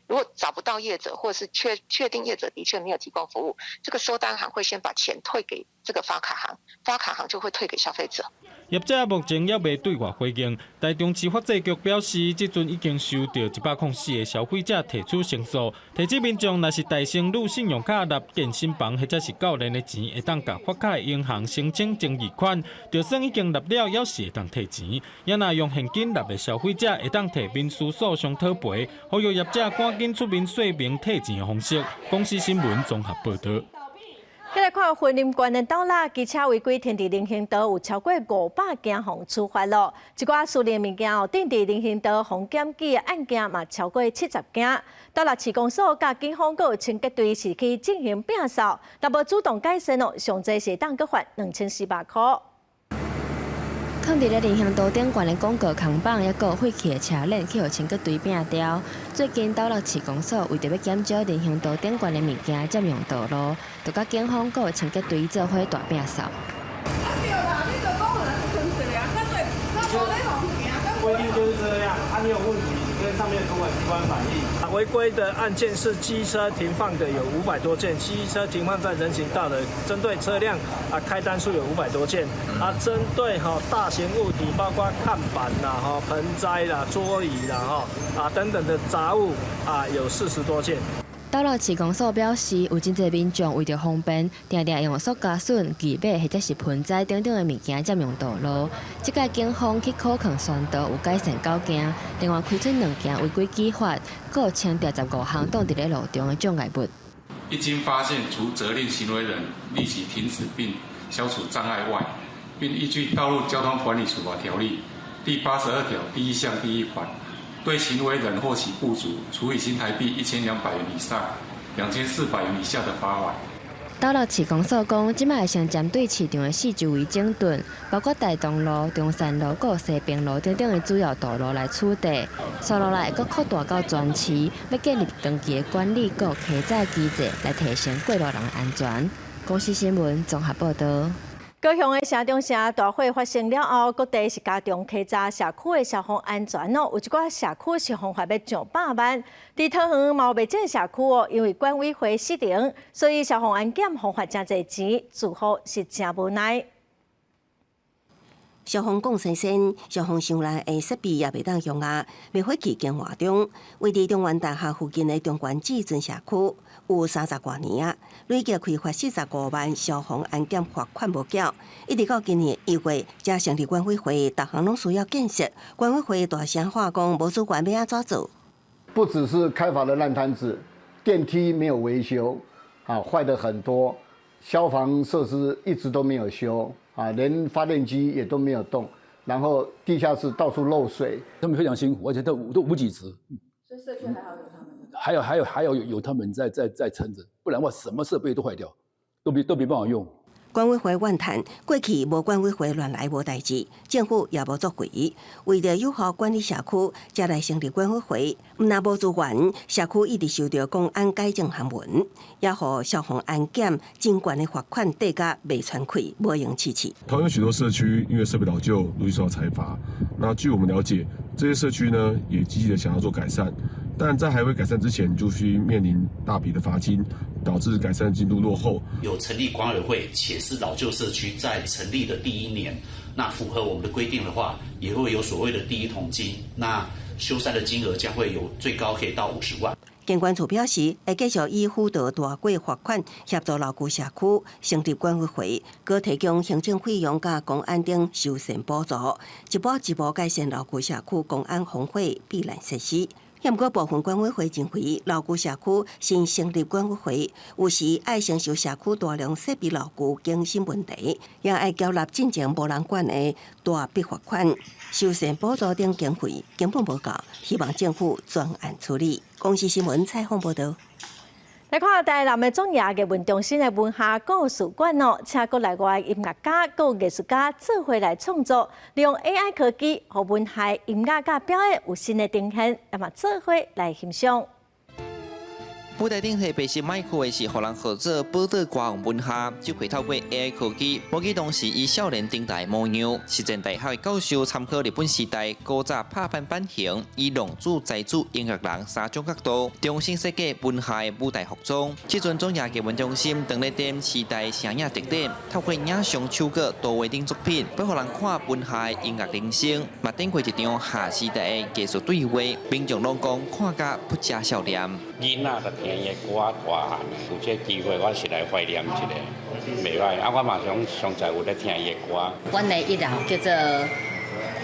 Speaker 9: 如果找不到業者，或者是確定業者的確沒有提供服務，這個收單行會先把錢退給這個發卡行，發卡行就會退給消費者。
Speaker 28: 業者目前猶未對外回應。台中市法制局表示，這陣已經收到104個消費者提出申訴，提醒民眾若是代申女信用卡納健身房或者是教練的錢，會當共發卡的銀行申請爭議款，就算已經納了，猶是會當退錢。也若用現金納的消費者，會當提民事訴訟討賠，呼籲業者趕緊出面說明退錢的方式。公視新聞綜合報導。
Speaker 1: 再來看雲林縣的斗六，機車違規停佇人行道，有超過500件予處罰囉。一寡私人物件哦，釘佇人行道予檢舉的案件嘛，超過70件。斗六市公所佮警方閣有清潔隊是去進行摒掃，但無主動改善哦，上濟是當閣罰2400箍。
Speaker 10: 囥佇咧人行道頂懸的廣告看板，抑閣有廢棄的車輪，去予清潔隊摒掉。最近斗六市公所為著欲減少人行道頂懸的物件佔用道路，就佮警方閣有清潔隊做伙大摒掃。
Speaker 11: 對啦，你就講人吞一下，那對，那無咧予
Speaker 4: 規定就是這樣，啊，你有問題，你跟上面主管機關反映。違規的案件是機車停放的有500多件，機車停放在人行道的，針對車輛啊開單數有500多件，啊，針對哈大型物體，包括看板啦、哈盆栽啦、桌椅啦、哈啊等等的雜物啊，有40多件。
Speaker 10: 斗六市公所表示，有真濟民眾為著方便，定定用塑膠筍、魚尾或者是盆栽等等的物件佔用道路。這擺警方去考勸宣導，有改善九件，另外開出兩件違規舉發，閣有清掉15項擋佇咧路中的障礙物。
Speaker 12: 一經發現，除責令行為人立即停止並消除障礙外，並依據《道路交通管理處罰條例》第82條第1項第1款，對行為人或其雇主，處以新台幣1200元以上2400元以下的罰款。
Speaker 10: 斗六市公所講，這擺會先針對市場的四周圍整頓，包括大同路、中山路、閣西平路等等的主要道路來取締。紲落來會閣擴大到全市，欲建立長期的管理閣起載機制，來提升過路人的安全。公視新聞綜合報導。
Speaker 1: 高雄的城中城大火發生了後，各地是加強稽查社區的消防安全哦。有一寡社區是予罰欲上百萬。佇桃園嘛有袂少社區哦，因為管委會失靈，所以消防安檢予罰誠濟錢，住戶是誠無奈。
Speaker 13: 消防講先生，消防傷難的設備也袂當用啊！滅火器更換中，位佇中原大學附近的中原至尊社區，有30外年啊，累計開罰45萬消防安檢罰款無繳，一直到今年1月，才成立管委會，逐項攏需要建設。管委會大聲話講，無資源欲按怎做？
Speaker 14: 不只是開罰的爛攤子，電梯沒有維修，啊，壞的很多，消防設施一直都沒有修。啊，連發電機也都沒有動，然後地下室到處漏水，
Speaker 19: 他們非常辛苦，而且都無給職。
Speaker 29: 所以社區還好有他們。
Speaker 19: 還有他們在撐着，不然的話什麼設備都壞掉，都沒辦法用。
Speaker 13: 管委會怨嘆，過去無管委會亂來無代誌，政府也無作為，為著有效管理社區，才來成立管委會。毋但無資源，社區一直收著公安改正函文，也予消防安檢真懸的罰款疊加袂喘氣，無閒試試。
Speaker 30: 桃園許多社區因為設備老舊，陸續受到裁罰。那據我們了解，這些社區呢也積極的想要做改善，但在還未改善之前，就需面臨大筆的罰金，導致改善進度落後。
Speaker 31: 有成立管委會，且是老舊社區在成立的第一年，那符合我們的規定的話，也會有所謂的第一桶金。那修繕的金額將會有最高可以到50萬。
Speaker 13: 監管處表示，會繼續以輔導大過罰款協助老舊社區成立管委會，閣提供行政費用佮公安等修繕補助，一步一步改善老舊社區公安防火避難設施。毋過部分管委會認為，老舊社區新成立管委會，有時愛承受社區大量設備老舊更新問題，也愛繳納進前無人管的大筆罰款、修繕補助等經費根本無夠，希望政府專案處理。公視新聞採訪報導。
Speaker 1: 來看台南的總藝藝文中心的文夏故事館哦，請國內外音樂家、佮藝術家做伙來創作，利用 AI 科技，予文夏音樂佮表演有新的呈現，那麼做伙來欣賞。
Speaker 2: 舞台頂提白色麥克的是予人號做寶島歌王文夏，這回透過 AI 科技，模擬當時伊少年時代模樣。實踐大學的教授參考日本時代古早拍板版型，以浪子、才子、音樂人三種角度重新設計文夏的舞台服裝。這陣總藝藝文中心當咧展時代聲影特展，透過影像、手稿、圖畫等作品，欲予人看文夏的音樂人生，嘛展開一場下時代的藝術對話。民眾攏講看甲不假笑臉。
Speaker 3: 囡仔就聽伊的歌大漢，有這個機會，我是來懷念一下，袂䆀。啊，我嘛想常在有咧聽伊的歌。
Speaker 8: 阮的一樓叫做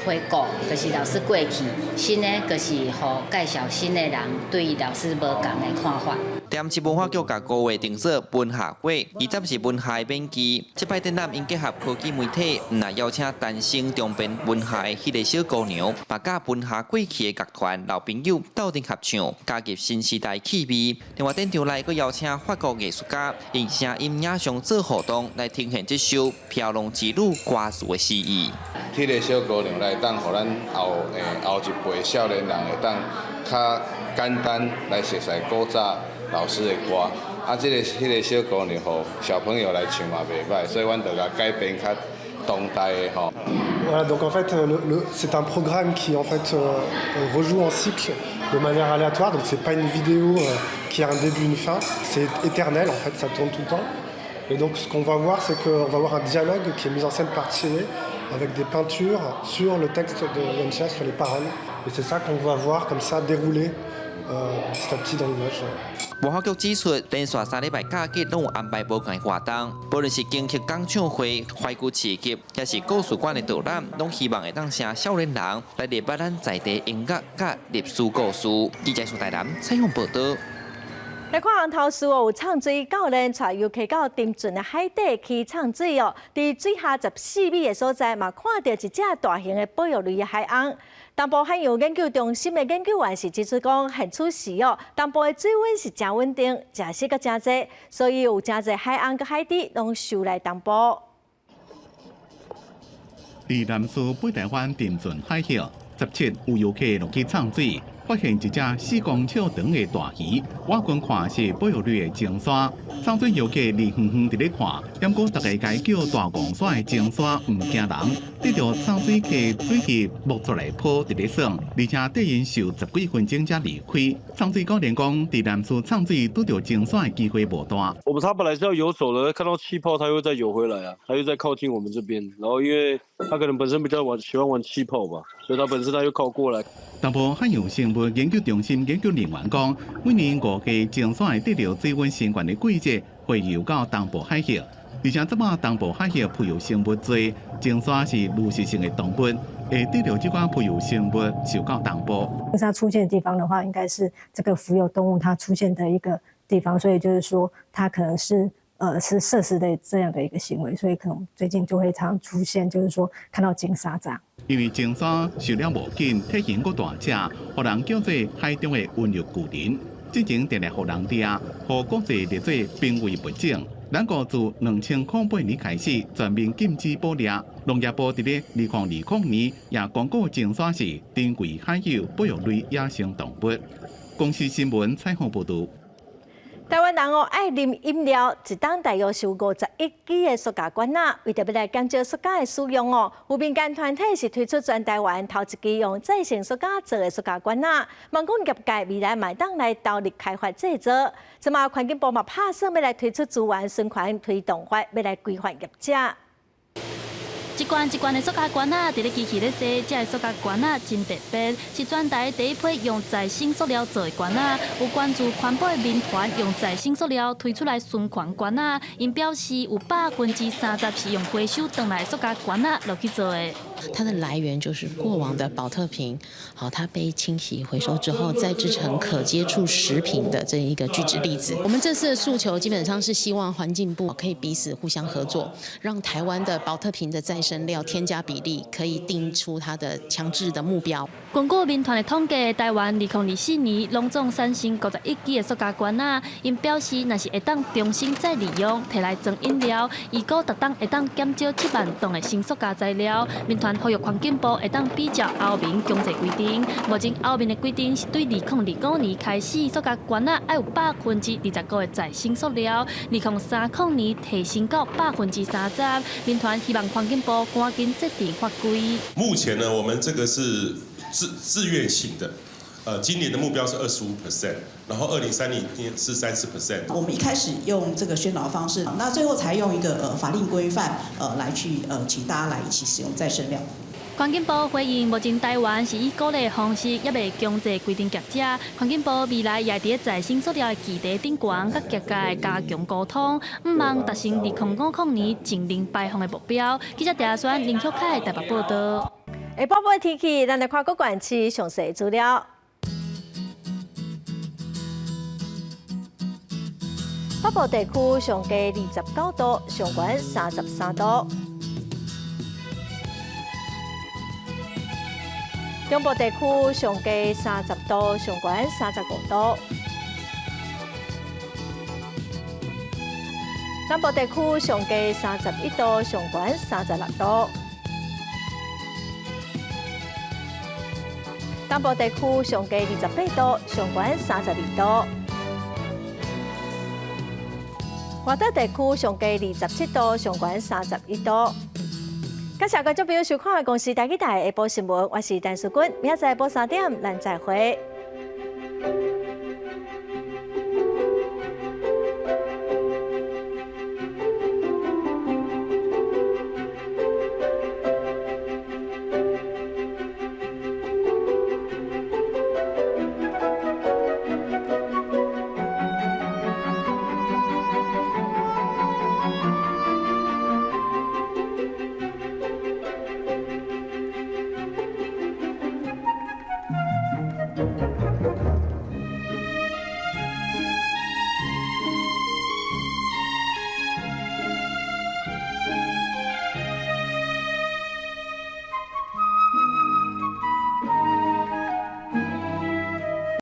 Speaker 8: 回顧，就是老師過去；新的就是予介紹新的人對老師無仝的看法。
Speaker 2: 台南市文化局共五月定做文夏月，20是文夏的免期。這擺展覽𪜶結合科技媒體，毋但邀請單身重編文夏的彼个小姑娘，嘛佮文夏過去的樂團老朋友鬥陣合唱，加入新時代氣味。另外，展場內閣邀請法國藝術家用聲音影像做互動，來呈現這首《飄浪之女》歌詞的詩意。
Speaker 15: 彼个小姑娘來當，予咱後後一輩少年人會當較簡單來熟悉古早老師的歌，啊，這個彼个小姑娘，予小朋友來唱嘛袂䆀，所以阮就共改編較當代的吼。
Speaker 16: Voilà, donc en fait, c'est un programme qui en fait rejoue en cycle de manière aléatoire. Donc c'est pas une vidéo qui a un début, une fin. C'est éternel en fait, ça tourne tout le temps. Et donc ce qu'on va voir, c'est qu'on va voir un dialogue qui est mis en scène par Thierry avec des peintures sur le texte de Wenxia, sur les paroles. Et c'est ça qu'on va voir comme ça dérouler petit à petit dans l'image.
Speaker 2: 文化局指出，連續3禮拜假日攏有安排無仝活動，無論是金曲講唱會、懷舊市集，抑是故事館的導覽，攏希望會當請少年人來認捌咱在地音樂佮歷史故事。記者蘇台南採訪報導。
Speaker 1: 來看紅頭獅哦，有藏水教練帶遊客到沉船的海底去藏水哦。佇水下14米的所在，嘛看著一隻大型的保育類的海鰪。東部海洋研究中心的研究員是指出講，現此時哦，東部的水溫是誠穩定，食食閣誠濟，所以有誠濟海鰪佮海豬攏游來東部。
Speaker 17: 佇南勢貝台灣沉船海域，17有遊客落去藏水，發現一隻4公尺長的大魚，倚近看是保育類的鯨鯊。藏水遊客離遠遠佇咧看，毋過逐家共叫大戇鯊的鯨鯊毋驚人，對著藏水客水魚摸出來泡佇咧耍，而且綴𪜶游十幾分鐘才離開。藏水教練講，佇南勢藏水拄著鯨鯊的機會無大。
Speaker 18: 我們他本來是要游走的，看到氣泡，他又再游回來啊，他又再靠近我們這邊，然後因為他可能本身比較玩喜歡玩氣泡吧，所以他本身他又靠過來。
Speaker 17: 東部海洋生物研究中心研究人員講，每年5月鯨鯊會得著水溫升懸的季節，會游到東部海域，而且這擺東部海域浮游生物濟，鯨鯊是濾食性的動物，會得著這款浮游生物受到東部。
Speaker 20: 它出現的地方的話，應該是這個浮游動物它出現的一個地方，所以就是說它可能是攝食的這樣的一個行為，所以可能最近就會常出現，就是說看到鯨鯊這樣。
Speaker 17: 因為鯨鯊數量無緊，體型閣大隻，予人叫做海中的溫柔巨人。之前定定予人掠，予國際列做瀕危物種。咱國自2008年開始全面禁止捕獵。農業部佇咧2020年也公告鯨鯊是珍貴海洋保育類野生動物。公視新聞採訪報導。
Speaker 1: 台灣人哦愛啉飲料，一冬大約是有51億支的塑膠罐仔。為著欲來減少塑膠的使用哦，有民間團體是推出全台灣頭一支用再生塑膠做的塑膠罐仔，望講業界未來嘛會當來投入開發製造。這馬環境部嘛拍算欲來推出資源循環推動法，欲來規範業者。
Speaker 21: 一罐一罐的塑膠罐仔，佇咧機器咧洗，這个塑膠罐仔真特別，是全台第一批用再生塑料做的罐仔。有關注環保的民團用再生塑料推出來循環罐仔，𪜶表示有30%是用回收轉來的塑膠罐仔落去做的。
Speaker 5: 它的來源就是過往的寶特瓶，好，它被清洗回收之後，再製成可接觸食品的這一個聚酯粒子。我們這次的訴求基本上是希望環境部可以彼此互相合作，讓台灣的寶特瓶的再生料添加比例可以定出它的強制的目標。
Speaker 21: 根據民團的統計，台灣2024年攏總產生51億支的塑膠罐仔，𪜶表示，若是會當重新再利用，提來裝飲料，預估逐冬會當減少7萬噸的新塑膠材料。民團呼籲環境部會當比照歐盟強制規定，目前歐盟的規定是對2025年開始，塑膠罐仔愛有25%的再生塑料，2030年提升到30%。民團希望環境部趕緊制定法規。
Speaker 6: 目前呢，我們這個是自願性的，今年的目標是25%，然後2030年是30%。
Speaker 7: 我們一開始用這個宣導方式，那最後才用一個法令規範，來去請大家來一起使用再生料。
Speaker 21: 環境部回應，目前台灣是以鼓勵方式，猶未強制規定業者。環境部未來也佇再生塑料的議題頂懸，佮業界加強溝通，向望達成2050年淨零排放的目標。記者鄭選林旭凱台北報道。
Speaker 1: 下晡晡天氣，咱來看各縣市詳細資料。北部地區上低29度，上懸33度。中部地區上低30度，上懸35度。南部地區上低31度，上懸36度。東部地區上低28度，上懸32度。外島地區上低27度，上懸31度。感謝觀眾朋友收看《公視台語台》下晡新聞，我是陳淑君，明仔載晡3點，咱再會。